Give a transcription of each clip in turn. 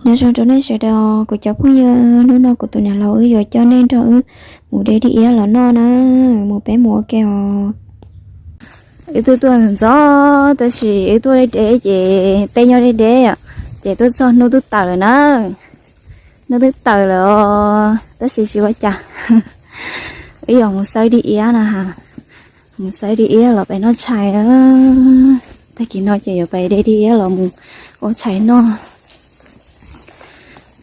Nyob zoo rau nej sawv daws kuv cov phooj ywg, hnub no kuv tus niam laus wb yuav coj nej nrog wb mus de dib iab los noj na, mus peb mus ua ke os. Wb twb tuaj ntxov ntxov tab sis wb tuaj deb deb ces tej nyob deb deb ces tuaj txog hnub twb tawm lawm na. Hnub twb tawm lawm os tab sis tsis ua cas. Wb yuav mus xawb dib iab no ha, mus xawb dib iab los pem noj tshais na. Tag kis no ces yuav pem de dib iab los mus ua tshais noj.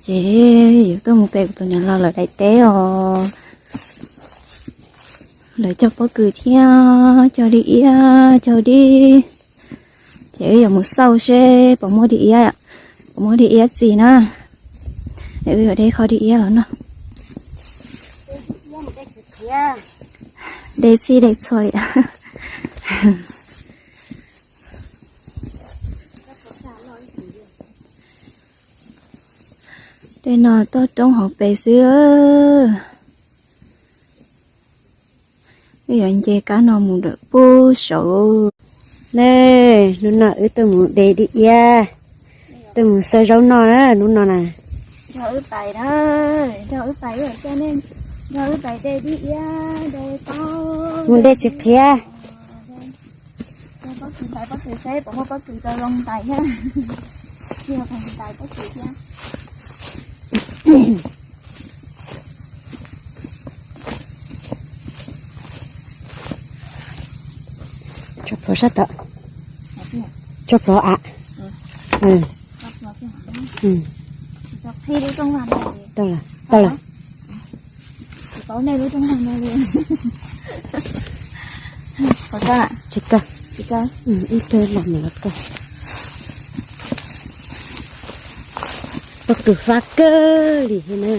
Ces yuav tuaj mus pem kuv tus niam laus lawv daim teb os. Lawv cog pob kws thiab cog dib iab cog dib. Ces wb yuav mus xauj seb puas muaj dib iab, puas muaj dib iab txiv na. Wb yuav de qho dib iab los noj. De txhij de txhua li. Tej no toj roob hauv pes xwb. Wb yuav nce kab no mus lawm puag saud. Ne, hnub no wb tuaj mus de dib iab, tuaj mus xawb zaub noj na hnub no na. Nrog wb pais na, nrog wb pais, wb coj nej nrog wb pais de dib iab de pob, mus de txiv qhiav. Pob kws ntais, pob kws seb puas muaj pob kws rau zoo ntais thiab. Ntais pob kws thiab. Tso plhuav sab tod. Tso plhuav av. Tau lawm, tau lawm. Tsis kawg, ib pliag los mus los kawg. Pob kws fab kawg li thiab na.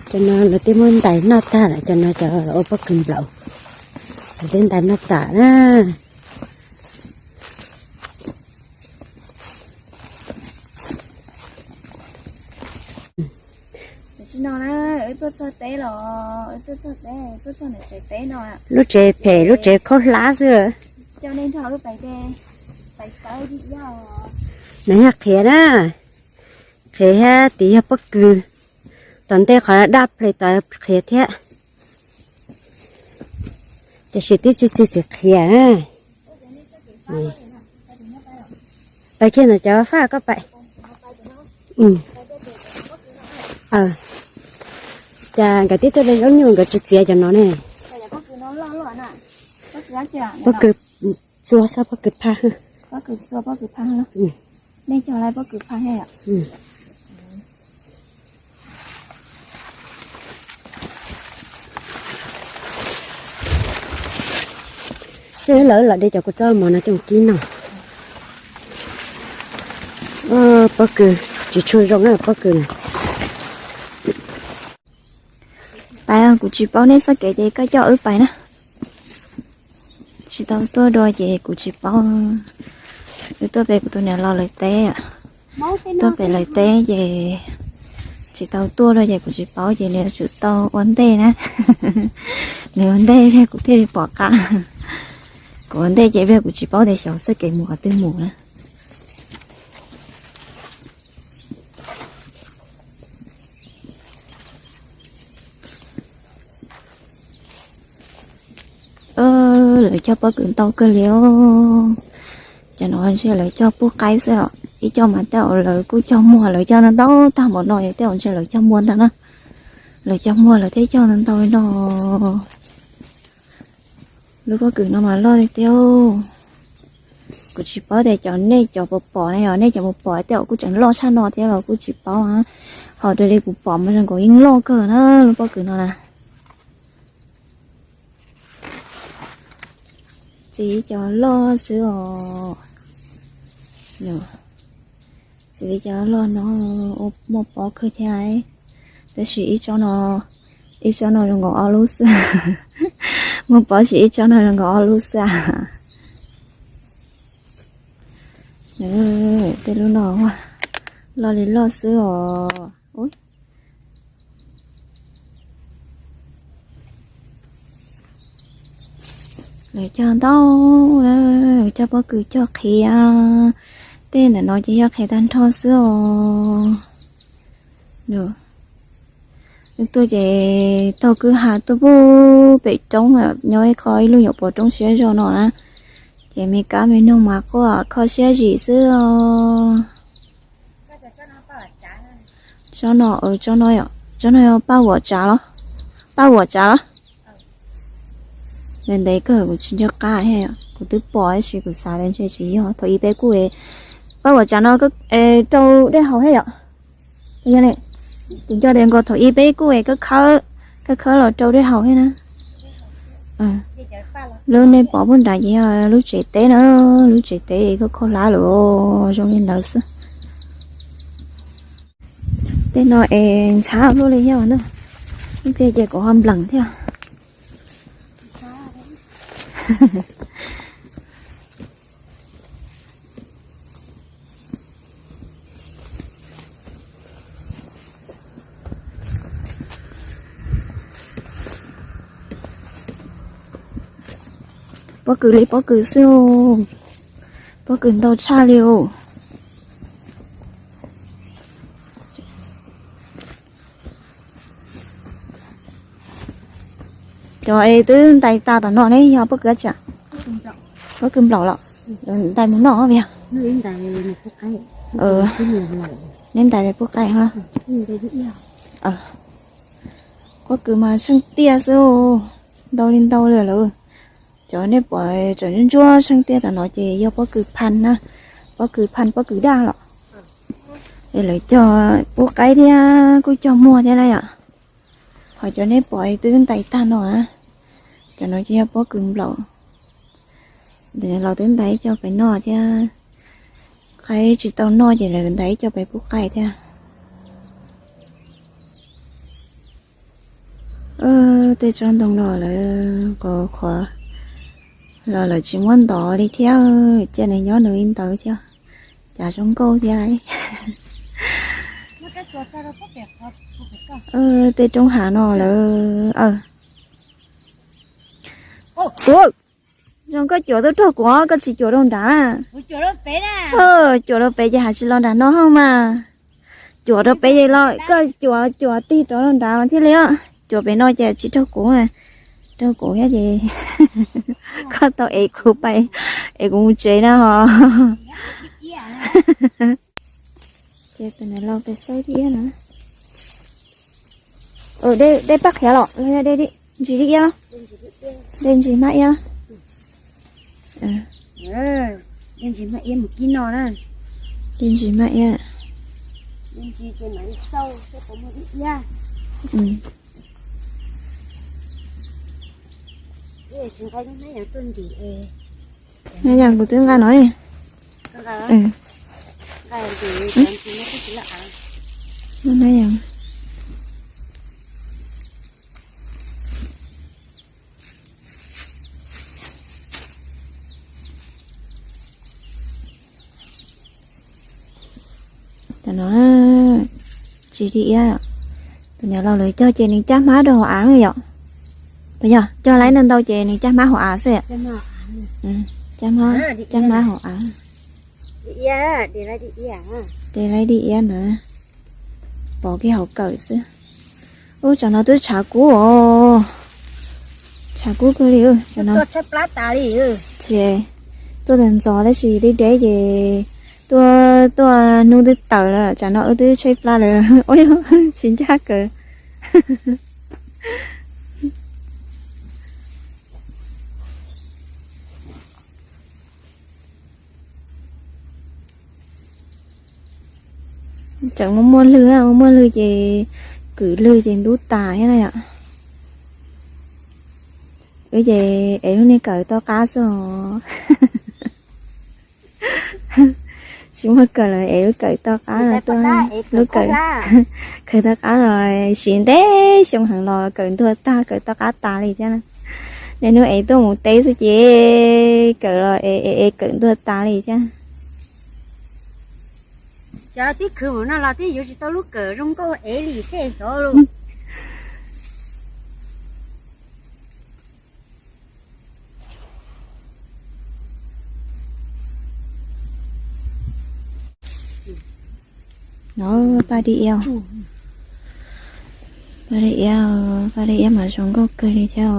Cov no lawv twb muab ntais noj tag lawm, cov no cov ua pob kws nplaum, lawv twb ntais noj tas na. Lub tsev phem, lub tsev khaub hlab xwb. Nws yog qhiav na, qhiav thiab tid yog pob kws. Tom ntej qhov daj ple tod qhiav thiab, tiam sis twb tsis txi txiv qhiav. Pais kiag ntawm cov faj koj pais. Cas nkawd tib tuaj de zaub nyuj nkawd tsis txiav cov no ne. Pob kws txua xwb, pob kws phaj. Lawv los de cov kua txob mov no coj mus kib noj. Pob kws tsis tshua zoo na pob kws na. Pais, kuv tsis paub nej txoj kev ces koj coj wb pais na. Tsis tau tuaj dua ces kuv tsis paub. Wb tuaj pem kuv tus niam laus lawv teb, tuaj pem lawv teb ces tsis tau tuaj dua ces kuv tsis paub ces nws yuav tsum tau ua ntej na. Nws ua ntej thiab kuv thiaj li pom qab. Kuv ua ntej ces kuv tsis paub tias xyov txoj kev mus qhov twg mus na. Lawv cog pob kws ntau kawg li os. Cov no ntshe lawv cog pub qaib xwb os, ib co mas tej zaum lawv kuj cog muag, lawv cog ntau ntau tag npaum no yog tej zaum ntshe lawv cog muag ntag na. Lawv cog muag lawv thiaj cog ntau ntau li no. Lub pob kws no mas loj tiag tiag. Kuv tsis paub tias cov nej cov puas pom ne, yog nej cov puas pom tej zaum kuj tseem loj tshaj no thiab los kuj tsis paub na. Ho raws li kuv pom mas zoo nkaus yeej loj kawg na lub pob kws no na. Txiv cov loj xwb os. Txiv cov loj no muaj pob kawg thiab. Tab sis ib tsob no, ib tsob no zoo nkaus ob lub xwb. Muaj pob sis ib tsob no zoo nkaus ob lub xwb. Tej lub no loj li loj xwb os. Lawv cog ntau na, cog pob kws cog qhiav, tej ntawm no ces yog qhiav tag nrho xwb os. Wb tuaj ces taug kwj ha tuaj pem roob, nyob ib qho ib lub nyuam pov roob siab zog no na, ces me kab me noog mas quaj kho siab zim xwb os. Tsob no, tsob no, tsob no yog paj vuam tsav los? Paj vuam tsav los? Ntev ntev kawg kuv tsis nco qab thiab, kuv twb pom tab sis kuv xav tias ntshe tsis yog. Thaum ub peb kuj, paj vuam tsav no rau dej haus thiab yom? Yog ne, kuv nco tias nkaus thaum ub peb kuj khawb khawb, khawb khawb los rau dej haus thiab na. Lub nej pom puag nrad ces yog lub tsev teb na, lub tsev teb koj khaub hlab lawm, zoo li ntawd xwb. Tej no es ntxhab luaj li yog na, ib pliag ces kuv ho nplees thiab. Pob kws li pob kws xwb os, pob kws ntau tshaj li os. Cov es twb ntais tas tom no ne yog pob kws dab tsi? Pob kws nplaum los? Ntais mus noj vim? Neb ntais pub qaib. Pob kws mas tsheej tiaj xwb, ntau li ntau li lawm. Cov nej pom tseem ntsuab tsheej tiaj tom no ces yog pob kws phaj na, pob kws phaj pob kws daj los. Es lawv cog pub qaib thiab kuj cog muag thiab na yom. Ho cov nej pom twb ntais tag no na, cov no ces yog pob kws nplaum. Los twb ntais ib co pais noj thiab, qaib tsis tau noj ces lawv ntais ib co pais pub qaib thiab. Tej tsob ntoo no lawv qhuav qhuav los lawv tsis muab ntov li thiab, cia nws nyob nws li ntawd thiab, cas zoo nkauj thiab. Tej roob hav no lawv, zoo koj cuam tuaj rau kuv, koj tsis cuam rau nrad. Cuam rau pem ces hais tsis los nram no hauj mas. Cuam rau pem ces los koj cuam cuam tig rov los nrad mas thiaj li os. Cuam pem no ces tsis rau kuv, rau kuv thiab ces koj tau ev kuv pais, ev kuv mus tsev na ho. Ces tus niam laus pem xauj dib iab na. Dej paj qhiav los los yog dej ntsis dib iab los? Dej ntsis hmab iab. Dej ntsis hmab iab mus kib noj na. Dej ntsis hmab iab. Hmab yas kuv twb nqa no. Hmab yas. Cov no tsis dib iab. Tus niam laus lawv cog ces nws cab hmab rau hauv av yom. Puas yog cog lawm ntau ntau ces nws cab hmab hauv av xwb. Cab hmab, cab hmab hauv av. Ces laib dib iab na, pov kiag hauv kawm xwb. Ub, tsam no twb tshav kub os. Tshav kub kawg li. Ces tuaj ntxov ntxov tab sis deb deb ces tuaj tuaj hnub twb tawm lawm, tsam no wb twb tshaib plab lawm. Ua tsis ncaj kawm. Tseem muaj muaj lwg, muaj muaj lwg ces kwm lwg ces ntub tas thiab na yom. Wb ces es lub niag kawm toj qab xwb os. Tsis muaj kawm los es lub kawm toj qab no tuaj, lub kawm, kawm toj qab no siv ntev xyoo heev los kawm ntuag tag kawm toj qab tas li thiab. Niaj hnub es tuaj mus teb xwb ces kawm los es es kawm ntuag tas li thiab. Cov twb khwv mus no los twb yuav tsis tau lub kawm zoo nkauj ev li tej xyov los. No, paj dib iab, paj dib iab, paj dib iab mas zoo nkauj kawg li thiab.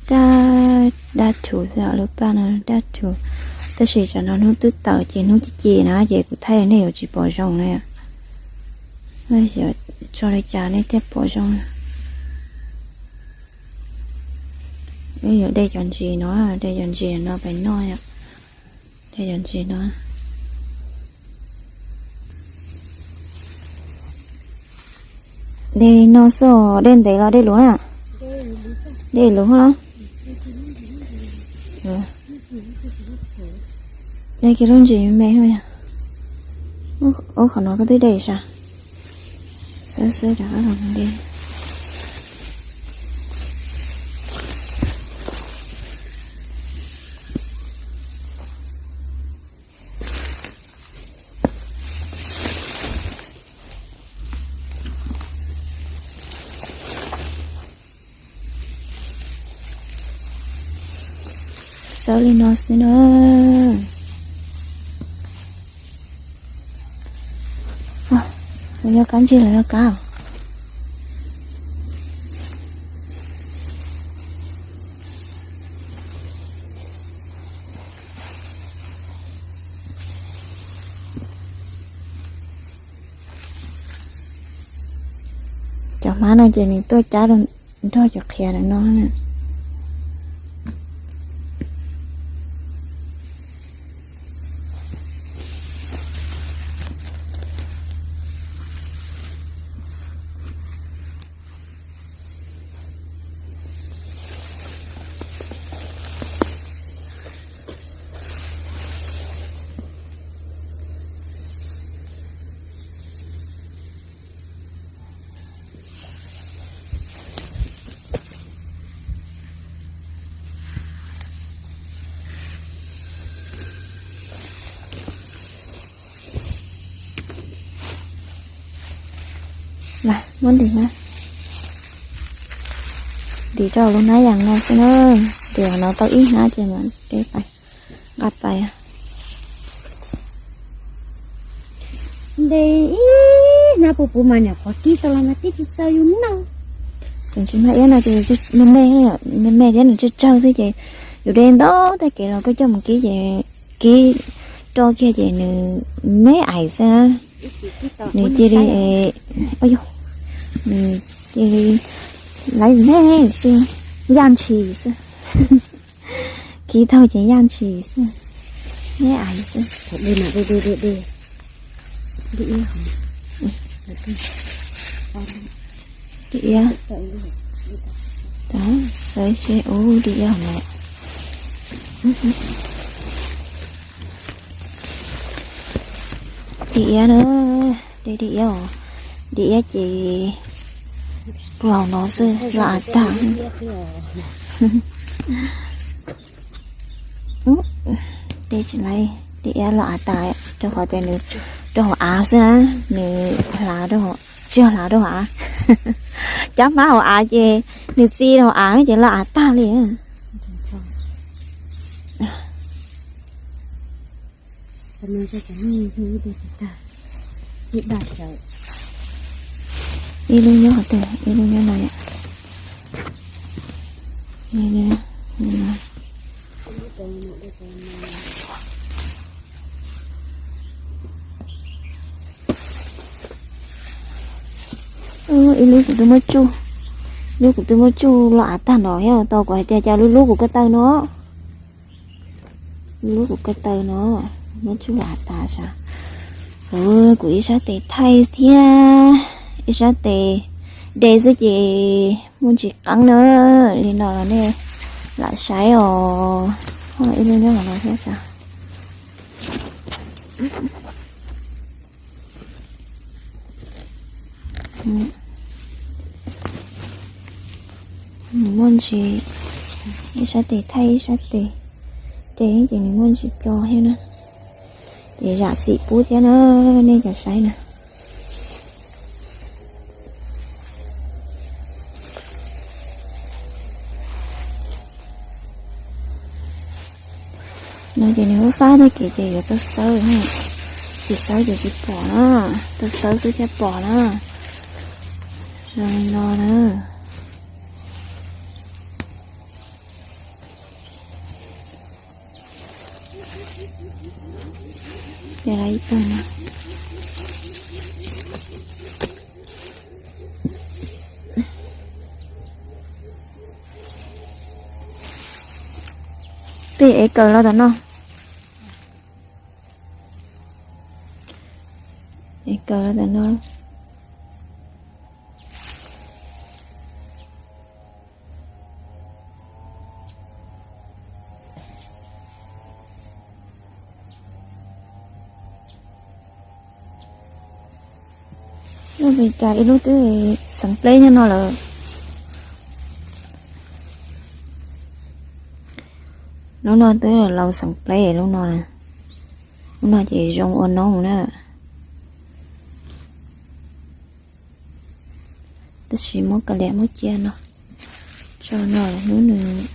Daj, daj rhuv xwb, lub paj no daj rhuv. Tab sis tsam no hnub twb tawm ces hnub ci ci na ces kuv thaij nej yuav tsis pom zoo na. Tso li cas nej thiaj pom zoo. Yuav de cov ntsis no, de cov ntsis no pais noj yom. De cov ntsis no. De li no xwb, de ntev los de luv na? De luv los? De kiag lub ntsis me me. Ub, qhov no koj twb de sav. Xawb xwb rov qab los de. Xawb li no xwb na. Los yog kab ntseg los yog kab. Cov hmab no ces nws tuaj cab nrog cov qhiav ntawm no na. Muab ntim na, ntim rau lub hnab yas no xwb na. Ntim no tau ib hnab ces mam de pais, nqa pais. Nte ib hnab puv puv mas nyuam qhuav kib tau los mas twb tsis txaus yus noj. Tseem tsis mag iab no ces me me, me me thiab nws tsawg tsawg xwb ces yus de ntau tag kev los koj coj mus kib ces kib roj kiag ces nws me ais xwb. Nws cia li, nws cia li laiv me xwb, yaj ntshis xwb. Kib tau ces yaj ntshis xwb, me ais xwb. Dib iab, dib iab, xav seb, ub, dib iab hov. Dib iab na, dib, dib iab os, dib iab ces pluag no xwb los av tag. Dib tsis laiv, dib iab los av tag, rau qhov tias nws rau hauv av xwb na, nws hlav, tsis yog hlav rau hauv av. Cov hmab hauv av ces nws txi rau hauv av ces los av tag li. Ib lub nyob qhov twg, ib lub nyob no. Ib lub kuv twb muab tsuj, lub kuv twb muab tsuj los av tag no thiab, tau kuv hais tias cas lub lub kuv ko taw no, lub kuv ko taw no muab tsuj los av tag sav. Kuv ib sab tes thaij thiab ib sab tes de xwb ces muaj ntsis qeeb na. Li no los nej lam saib os. Ib lub nyob qhov no thiab sav. Nws muaj ntsis, ib sab tes thaij ib sab tes, ces ces nws muaj ntsis co thiab na. Ces zam txim pub thiab na, nej cov saib na. No ces nws fab fab tag kev ces yuav tau xawb, Tsis xawb ces tsis pom na, tau xawb xwb thiaj pom na. Zoo li no na. Ces lawv ib tug no. Tej ev kaws los tom no. Ev kaws los tom no. Ua li cas ib lub twb xeev pleb nyob no lawm. Lub no twb laus xeev pleb lub no. Lub no ces zoo ua noob na. Tab sis muab kav liam muab cia no. Tso no hnub nws,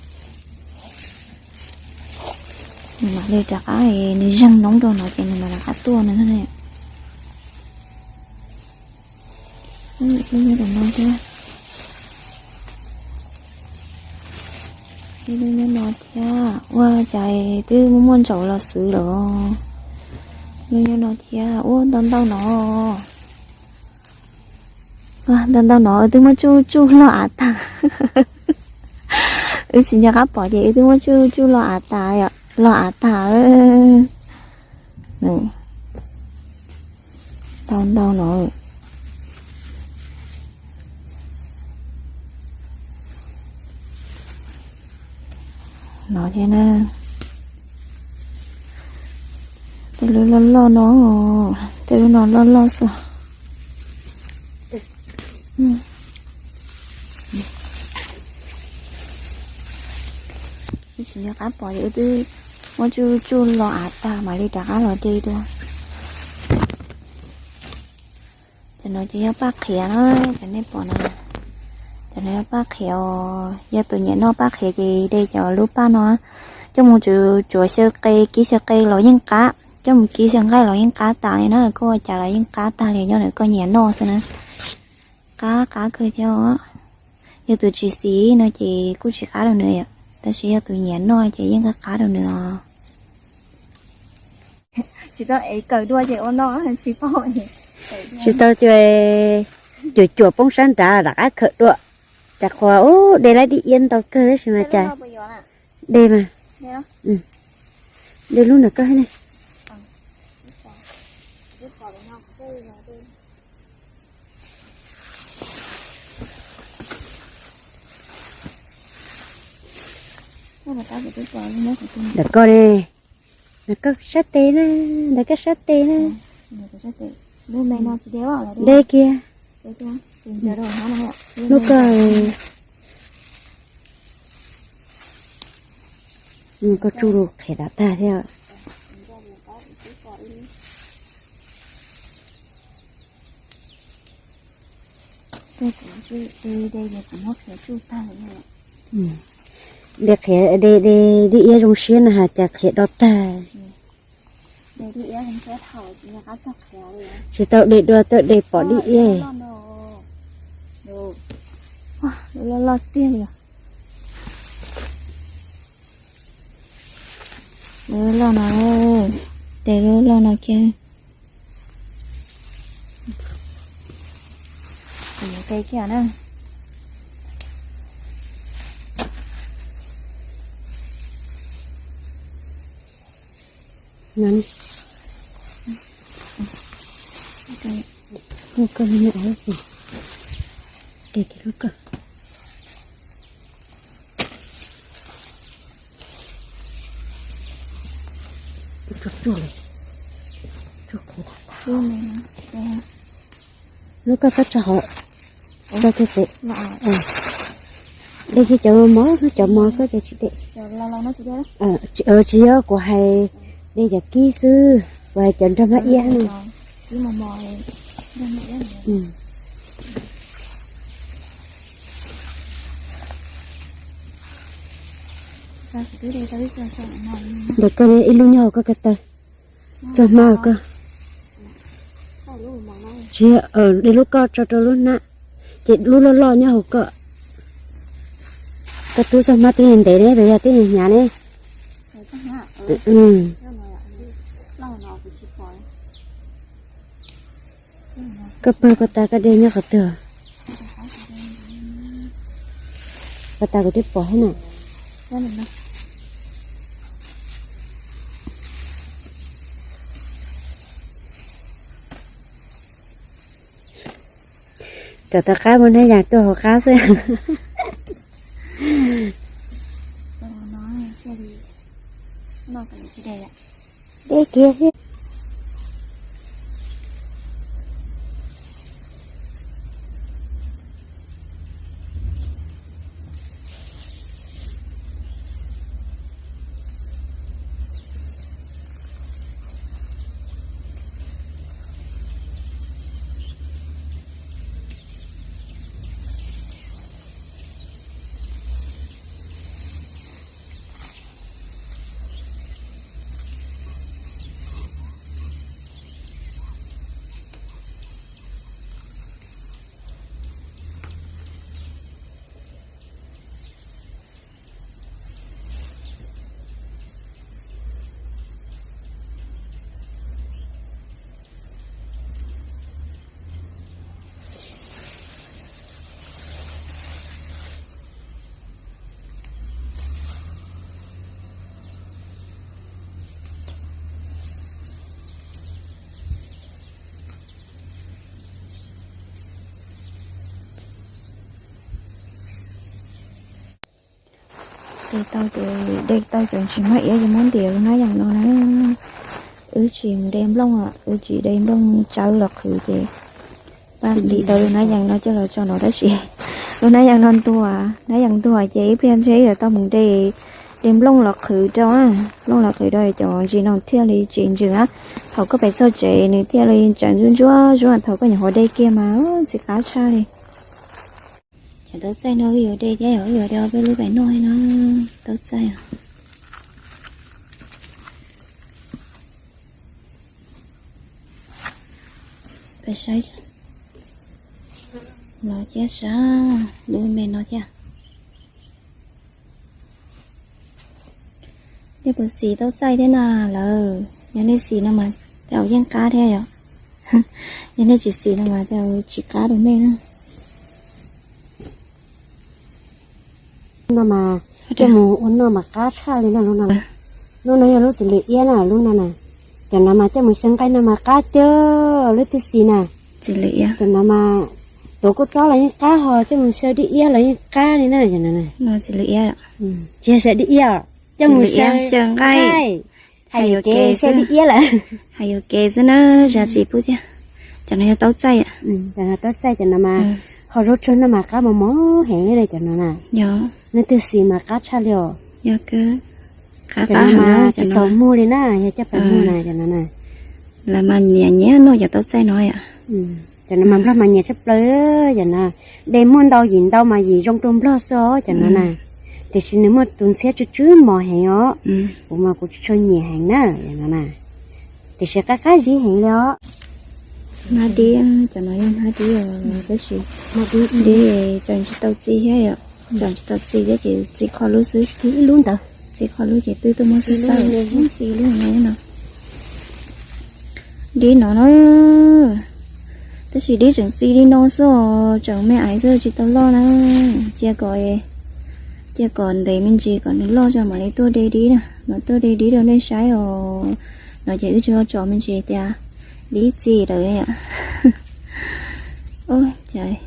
nws mam li rov qab, nws zeeg noob rau no ces nws mam rov qab tuaj no. Ib lub nyob tom no thiab. Ib lub nyob no thiab. Ua cas twb muaj muaj ntsaum los xwb lawm. Lub nyob no thiab. Ua ntau ntau no. Ntau ntau no wb twb muab tsuj tsuj loj av tag. Wb tsis nco qab pom ces wb twb muab tsuj tsuj loj av tag, loj av tag. Ntau ntau no. No thiab na. Tej lub loj loj no, tej lub no loj loj xwb. Wb tsis nco qab pom ces wb twb muab tsuj tsuj loj av tag mam li rov qab los de dua. Cov no ces yog paj qhiav na, cov nej pom no. Cov no yog paj qhiav os, yog tus nyiam noj paj qhiav ces de cov lub paj no coj mus tsuav xyaw qe, kib xyaw qe los yeej qab, coj mus kib xyaw nqaij los yeej qab tas li na, koj ua cas los yeej qab tag li, nyob ntawm koj nyiam noj xwb na. Qab qab kawg thiab os. Yog tus tsis xis no ces kuj tsis qab rau nws, tab sis yog tus nyiam noj ces yeej qab qab rau nws os. Tsis tau ev kaws dua ces ua no tsis paub. Tsis tau, cuam cuam poob sab nrad rov qab khawm dua. Cas qhuas ub, de lab dib iab ntau kawg tab sis mas cas de mas. De lub ntawm koj ne. Ntawm koj ne, ntawm koj sab tes na, ntawm koj sab tes na. De kiag. Lub koj, koj tsuj qhiav tag tag thiab. De qhiav, de, de dib iab zoo siab no has cas qhiav do tag. Tsis tau de dua, tau de pom dib iab. Loj loj tiag li. Loj no, tes loj loj no kiag. Qe kiag na. Lub koj, de kiag lub koj. Lub koj koj tso hauv, tso kiag pem. De kiag cov mos, cov mos koj cov tsis de. Tsis yog, kuv hais de cov kib xwb, kuv hais cov nrog mab iab no. Ntawm koj ib lub nyob hauv koj ko taw, txog hmab hauv koj. Tsis, de lub koj tso rau lub hnab, ces lub loj loj nyob hauv koj. Koj twb txog hmab twb ntev ne, twb yog twb hnyav ne. Koj pawg koj tas koj de nyob qhov twg? Koj tas kuv twb pom thiab na. Cov tom qab muaj hnab yas tuaj hauv qab xwb. Deb kiag thiab. De tau ces de tau cov tsis muaj iab ces muab ntiav lub hnab yas no na. Wb tsis de nplooj, wb tsis de nplooj tsawb los qhwv ces pab ntim tau lub hnab yas no coj los tso no tab sis lub hnab yas no ntuag, hnab yas ntuag ces ib pliag ntshe yuav tau mus de, de nplooj los qhwv rau, nplooj los qhwv rau cov ntsis no thiaj li tsis ntsws na. Thaum koj pem txog tsev nws thiaj li tsawv ntsuab ntsuab zuab, thaum koj nyuam qhuav de kiag mas ntxim qab tshaj li. Cov taub txaij no wb yuav de thiab yog wb yuav de ob peb lub pem noj no. Taub txaij peb saib los thiab sab lub me no thiab. Nej puas xis taub txaij thiab na lawm? Yog nej xis no mas tej zaum yeej qab thiab yom. Yog nej tsis xis no mas tej zaum tsis qab rau nej na. No mas coj mus ua noj mas qab tshaj li na lub no. Lub no yog lub txiv lws iab na lub no na. Cov no mas coj mus xyaw nqaij no mas qab tiag lub twg xis na. Cov no mas tuav kua txob los yeej qab ho coj mus xyaw dib iab los yeej qab li na cov no na. Tsis yog xyaw dib iab, coj mus xyaw nqaij. Hais yuam kev xyaw dib iab lawm. Hais yuam kev xwb na, zam txim pub thiab. Cov no yog taub txaij. Cov no taub txaij cov no mas ho zaub tsuag noj mas qab mos mos heev li cov no na. Leej twg xis mas qab tshaj li os. Cov no mas tsis txaus muag li na, yog coj pais muag na cov no na. Lawv mas nyiam nyiam noj cov taub txaij no yom. Cov no mas nplog mas nyiam tshaj plaws, cov no de muaj ntau yim ntau mas yim zoo rau nplog xwb os cov no na. Tiam sis nws muaj tus ntxhiab tsw tsw mos heev os. Kuv mas kuv tsis tshua nyiam heev na cov no na. Tiam sis qab qab zib heev li os. Hnab dib, cov no yog hnab dib os, tab sis dib tseem tsis tau txi thiab yom. Tseem tsis tau txi thiab ces txi qhov lub xwb. Txi ib lub ntawd, txi qhov lub ces twb tuaj muab xwb xwb. Txi lub no no. Dib no na. Tab sis dib tseem txi li no xwb os, tseem me aiv xwb tsis tau loj na. Cia kom, cia kom ntev me ntsis kom nws loj tso mam li tuaj de dib na. Mam tuaj de dib rau nej saib os. No ces wb tsis tso me ntsis tias dib txi lawm. Ua cas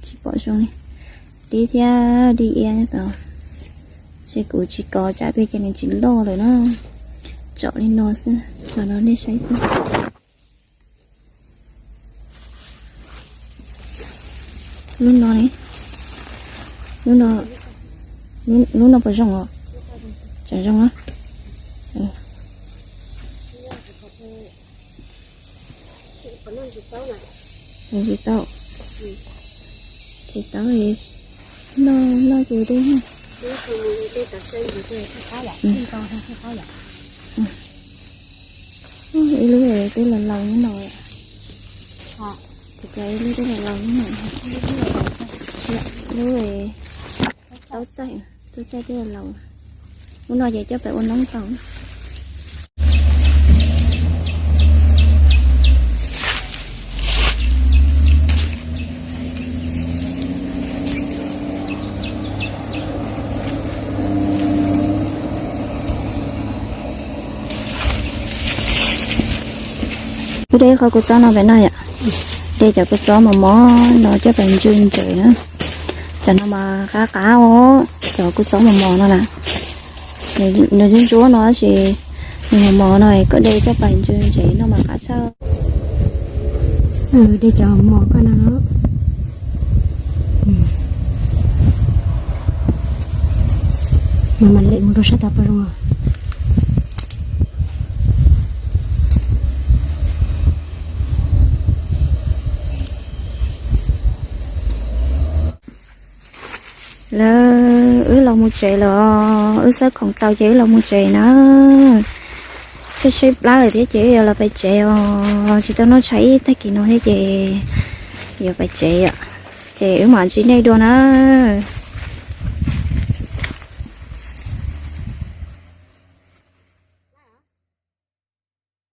tsis pom zoo li. Dib thiab dib iab tod. Ces kuv tsis kov tsam peb ces nws tsis loj lawm na. Tsom li no xwb, tsom no nej saib xwb. Lub no ne, lub no, lub no puas zoo os? Tseem zoo na. Tsis tau, tsis tau, noj, noj ces de. Ib lub twb los laus nyob no. Ces ib lub twb laus laus, lub taub txaij, taub txaij twb laus laus. Lub no ces coj pais ua noob tau. Wb de qhov kua txob no pem no yom. De cov kua txob mos mos no coj pais ntsw ntsev na. Cov no mas qab qab os, cov kua txob mos mos no na. Nws ntsuab ntsuab no tab sis nws mos mos no koj de coj pais ntsw ntsev no mas qab tshaj. De cov mos koj no. Mas mam lem mus rau sab tod pab zoo. Lawv, wb los mus tsev lawm os, wb xawb khoom txaus ces wb los mus tsev na. Tshaib tshaib plab lawm thiab ces wb yuav los pais tsev os, tsis tau noj tshais ib tag kis no thiab ces yuav pais tsev yom. Ces wb mam ntsib nej dua na.